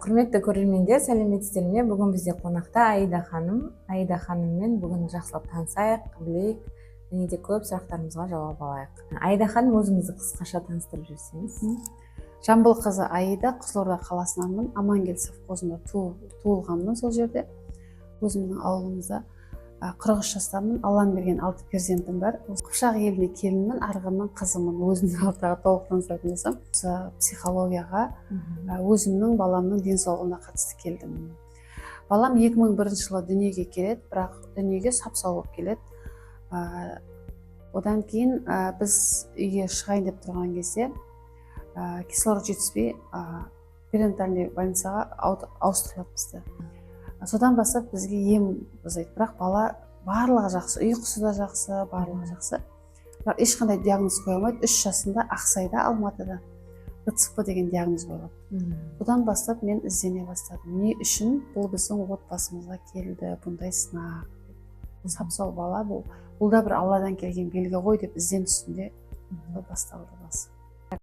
Құрметті көрермендер, сәлеметсіздер ме? Бүгін бізде қонақта Аида ханым. Аида ханыммен бүгін жақсылап танысайық, білейік және де көп сұрақтарымызға жауап алайық. Аида ханым, өзіңізді қысқаша таныстырып жіберсеңіз. Жамбыл қызы Аида, Қызылорда қаласынанмын. Амангелді совхозында туылғанмын, сол жерде, өзімнің ауылымызда. 43 жастамын. Алланың берген алты перзентім бар. Осы Қыпшақ еліне келінмін, Арғынның қызымын. Өзімнің алтыға толық таныстыратын болсам, осы психологияға өзімнің баламның денсаулығына қатысты келдім. Балам 2001 жылы дүниеге келеді, бірақ дүниеге сап сау болып келеді. Одан кейін біз үйге шығайын деп тұрған кезде кислород жетіспей, перинатальный больницаға ауыстырылады бізді. Содан бастап бізге ем жасайды, бірақ бала барлығы жақсы, ұйқысы да жақсы, барлығы жақсы, бірақ ешқандай диагноз қоя алмайды. 3 жасында Ақсайда, Алматыда ДЦП деген диагноз қойылады. Содан бастап мен іздене бастадым: не үшін бұл біздің отбасымызға келді бұндай сынақ? Сап сау бала, бұл да бір Алладан келген белгі ғой деп ізденіс үстінде басталды басы.